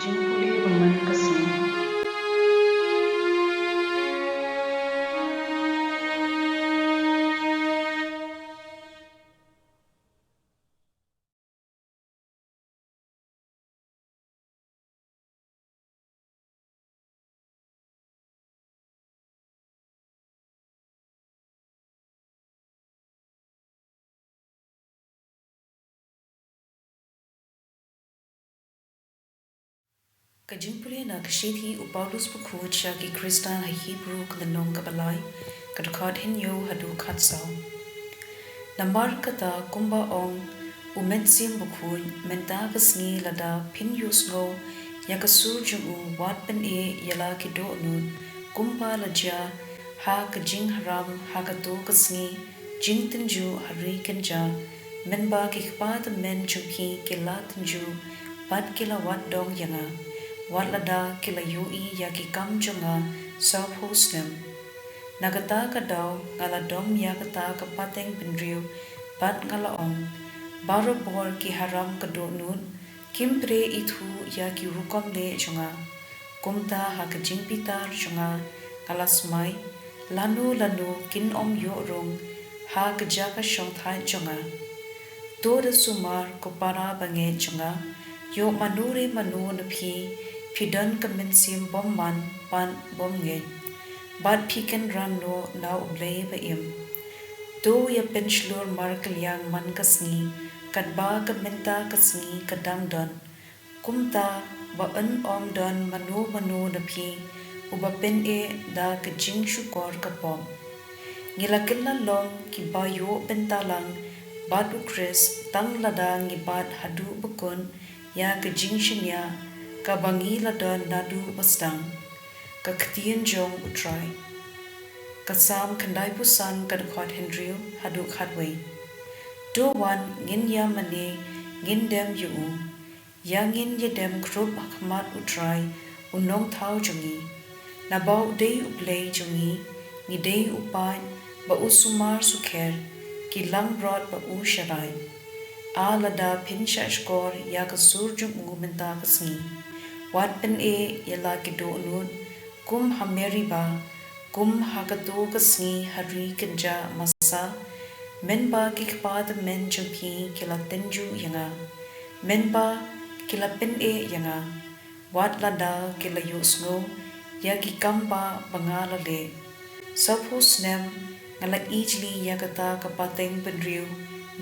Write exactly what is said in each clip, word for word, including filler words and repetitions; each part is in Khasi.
Jingpule ba man ka sngi. Ka jingpule na ka shithi u Paulus bakhuid sha ki Khristan ha Hebru ka lynnong kaba lai, ka dkhot hynñiew haduh khatsaw. Namar kata kumba ong u Mynsiem Bakhuid, mynta ka sngi lada phin ïohsngew ïa ka sur jong u, wat pyneh ïa la ki dohnud, kumba la jia ha ka jingharam ha kato ka sngi jingtynjuh ha ri kynja, mynba ki kpa tymmen jong phi ki la tynjuh bad ki la wad dong ïa nga, wat lada ki la ïohi ïa ki kam jong nga sawphew snem. Na kata ka daw nga la dom ïa kata ka pateng bynriew bad nga la ong, barabor ki haram ka dohnud, kim treh ithuh ïa ki rukom leh jong nga. Kumta ha ka jingbitar jong nga, nga la smai, lano lano kin ym ïoh rung ha ka jaka shongthait jong nga. To da sumar, ko para bangeit jong nga, ïoh mano re mano na phi, phi don ka mynsiem bymman bad bymngeit, bad phi kynran noh na U Blei ba im. To ïa pynshlur markylliang man ka sngi, katba ka mynta ka sngi ka dang don. Kumta ba yn ym don mano mano na phi uba pyneh da ka jingshukor ka pop. Ngi la kylla long kiba ïoh bynta lang bad U Khrist tang lada ngi bat haduh ba kut ïa ka jingshaniah kaba ngi la don naduh ba sdang. Ka ktien jong U Trai. Ka Salm khyndaiphew san, ka dkhot hynriew haduh khatwei. To wan ngin ïa mane, ngin dem ïa u. Ïa ngin ïa dem khrup ha khmat U Trai, U Nongthaw jong ngi. Naba u dei U Blei jong ngi, ngi dei u paid ba u sumar sukher, ki langbrot ba u sharai. A lada phin shahshkor ïa ka sur jong u mynta ka sngi, wat pyneh ïa la ki dohnud, kum ha Meriba, kum ha kato ka sngi ha ri kynja Masa, mynba ki kpa tymmen jong phi ki la tynjuh ïa nga, mynba ki la pyneh ïa nga, wat lada ki la ïohsngew ïa ki kam ba nga la leh. Sawphew snem nga la ijli ïa kata ka pateng bynriew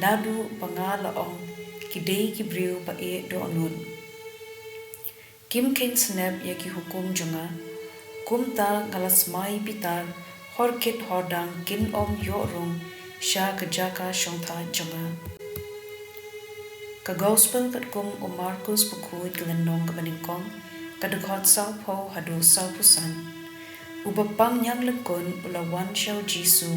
naduh ba nga la ong, ki dei ki briew ba eh dohnud. Kim kheiñ snep ïa ki hukum jong nga. Kumta nga la smai bitar, hor kit hor dang kin ym ïoh rung sha ka jaka shongthait jong nga. Ka Gospel katkum u Markus bakhuid, ka lynnong kaba nyngkong, ka dkhot sawphew haduh sawphew san. U bapang ñiang lyngkut u la wan sha u Jisu,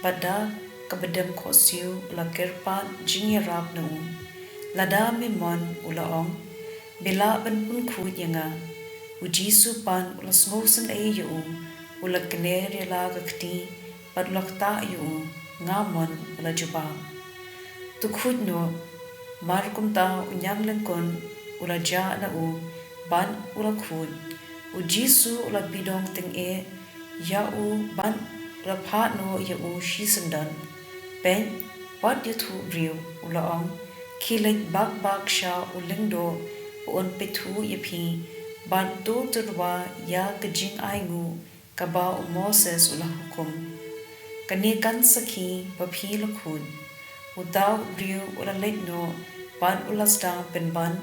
bad da kaba dem khohsiew u la kyrpad jingïarap na u. Lada me mon, u la ong, me lah ban pynkhuid ïa nga. U Jisu pat u la sngewsynei ïa u, u la kner ïa la ka kti, bad u la ktah ïa u, nga mon, u la jubab. To khuid noh. Mar kumta u ñiang lyngkut u la jah na u, bad u la khuid. U Jisu u la pidong tyngeh ïa u bad u la phah noh ïa u shisyndon. Peit, wat ïathuh briew, u la ong, khie leit bak bak sha u lyngdoh ba un pynithuh ïa phi, bad to tyrwa ïa ka jingainguh kaba u Moses u la hukum. Kane kan sakhi ba phi la khuid. Uta u briew u la leit noh bad u la sdang pynban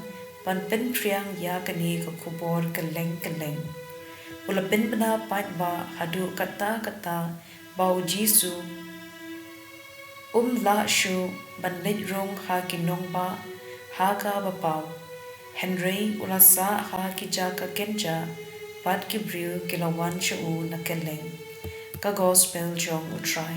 ban pynphriang ïa kane ka khubor kylleng kylleng. U la pynbna paidbah haduh katta katta ba u Jisu um lah shuh ban leit rung ha ki nongbah ha kaba paw. Hynrei u la sah ha ki jaka kynja, bad ki briew ki la wan sha u na kylleng. Ka Gospel jong U Trai.